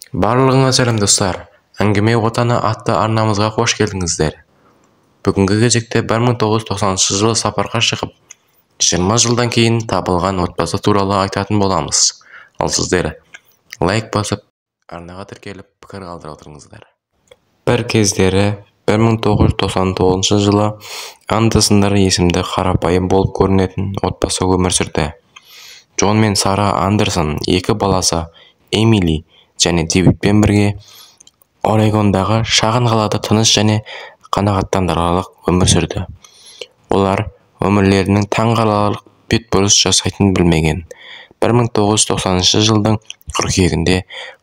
Барлығыңа сәлем, достар! Әңгіме отаны атты арнамызға қош келдіңіздер. Бүгінгі кезекте 1990 жылы сапарға шығып, 20 жылдан кейін табылған отбасы туралы айтатын боламыз. Ал сіздер лайк басып, арнаға тіркеліп, пікір қалдыра отырыңыздар. Бір кездері 1999 жылы Андерсондар есімді қарапайым болып көрінетін отбасы өмір сүрді. Джон мен Сара Андерсон екі баласы Эмили және Дэвидпен бірге Орегондағы шағын қалада тыныш және қанағаттандырарлық өмір сүрді. Олар өмірлерінің таңғаларлық бетбұрыс жасайтынын білмеген. 1990 жылдың қыркүйегінде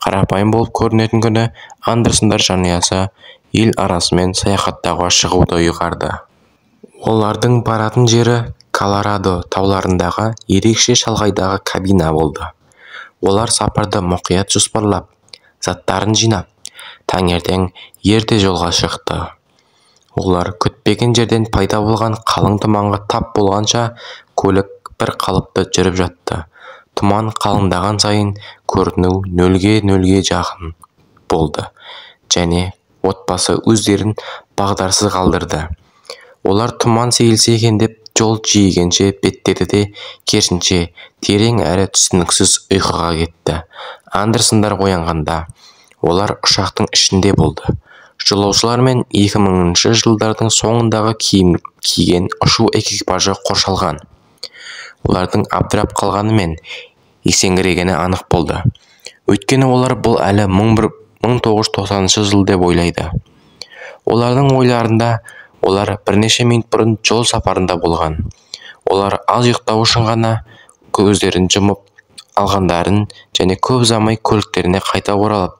қарапайым болып көрінетін күні Андерсондар жанұясы ел арасымен саяхаттауға шығуды ұйғарды. Олардың баратын жері Колорадо тауларындағы ерекше шалғайдағы кабина болды. Олар сапарды мұқият жоспарлап, заттарын жинап, таңертең ерте жолға шықты. Олар күтпеген жерден пайда болған қалың тұманға тап болғанша көлік бір қалыпты жүріп жатты. Тұман қалыңдаған сайын көріну нөлге жақын болды және отбасы өздерін бағдарсыз қалдырды. Олар тұман сейілсе екен деп жол жиегінше беттеді де, керісінше терең әрі түсініксіз ұйқыға кетті. Андерсондар оянғанда, олар ұшақтың ішінде болды. Жолаушылар мен 2000 жылдардың соңындағы киім киген ұшу экипажы қоршалған. Олардың абдырап қалғаны мен есеңгірегені анық болды. Өйткені олар бұл әлі 1990 жыл деп ойлайды. Олардың ойларында олар бірнеше минут бұрын жол сапарында болған. Олар аз ұйықтау үшін ғана көздерін жұмып алғандарын және көп ұзамай көліктеріне қайта оралып,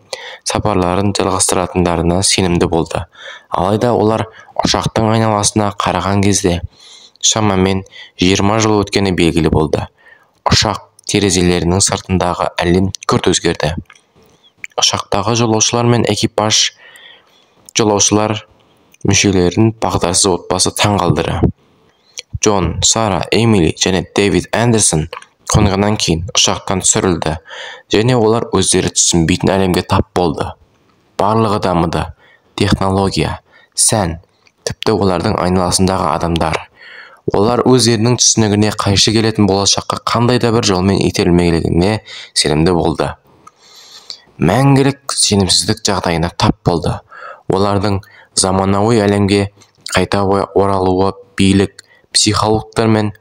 сапарларын жалғастыратындарына сенімді болды. Алайда олар ұшақтың айналасына қараған кезде шамамен 20 жыл өткені белгілі болды. Ұшақ терезелерінің сыртындағы әлем күрт өзгерді. Ұшақтағы жолаушылар мен экипаж жолаушылар мүшелерін бағдарсыз отбасы таң қалдырды. Джон, Сара, Эмили және Дэвид Андерсон қонғаннан кейін ұшақтан түсірілді және олар өздері түсінбейтін әлемге тап болды. Барлығы дамыды. Технология, сән, тіпті олардың айналасындағы адамдар. Олар өздерінің түсінігіне қайшы келетін болашаққа қандай да бір жолмен итерілмегеніне сенімді болды. Мәңгілік сенімсіздік жағдайына тап болды. Олардың заманауи әлемге қайта оралуы билік, психологтар мен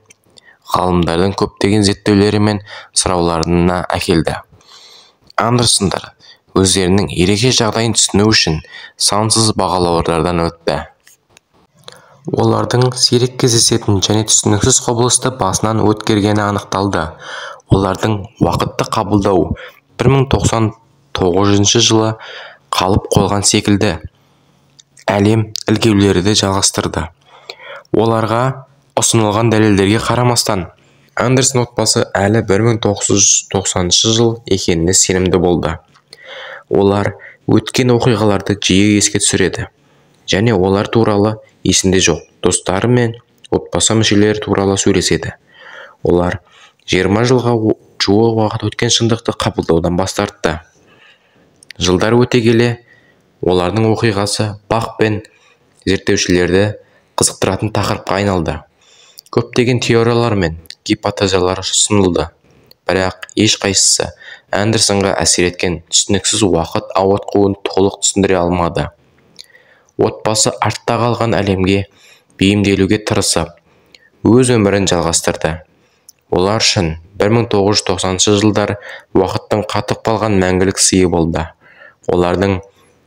ғалымдардың көптеген зерттеулері мен сұрауларына әкелді. Андерсондар өздерінің ерекше жағдайын түсіну үшін сансыз бағалаулардан өтті. Олардың сирек кездесетін және түсініксіз құбылысты басынан өткергені анықталды. Олардың уақытты қабылдау 1099 жылы қалып қойған секілді әлем ілгерілеуді жалғастырды. Оларға ұсынылған дәлелдерге қарамастан, Андерсон отбасы әлі 1990 жыл екеніне сенімді болды. Олар өткен оқиғаларды жиі еске түсіреді және олар туралы есінде жоқ достары мен отбасы мүшелері туралы сөйлеседі. Олар 20 жылға жуық уақыт өткен шындықты қабылдаудан бас тартты. Жылдар өте келе олардың оқиғасы бақ пен зерттеушілерді қызықтыратын тақырыпқа айналды. Көптеген теориялар мен гипотезалар ұсынылды, бірақ ешқайсысы Андерсонға әсер еткен түсініксіз уақыт ауытқуын толық түсіндіре алмады. Отбасы артта қалған әлемге бейімделуге тырысып, өз өмірін жалғастырды. Олар үшін 1990 жылдар уақыттың қатып қалған мәңгілік сыйы болды. Олардың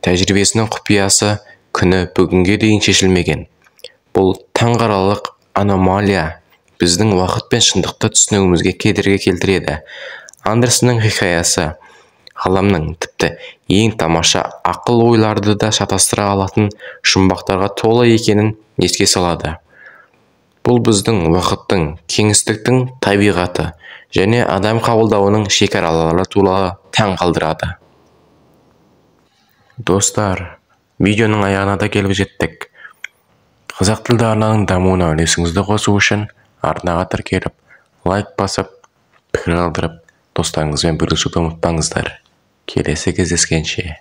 тәжірибесінің құпиясы күні бүгінге дейін шешілмеген. Бұл таңғаларлық аномалия біздің уақыт пен шындықты түсінуімізге кедергі келтіреді. Андерсонның хикаясы ғаламның тіпті ең тамаша ақыл ойларды да шатастыра алатын жұмбақтарға толы екенін еске салады. Бұл біздің уақыттың, кеңістіктің табиғаты және адам қабылдауының шекаралары туралы таң қалдырады. Достар, видеоның аяғына да келіп жеттік. Қазақ тілді арнаның дамуына үлесіңізді қосу үшін арнаға тіркеліп, лайк басып, пікір қалдырып, достарыңызбен бөлісуді ұмытпаңыздар. Келесі кездескенше.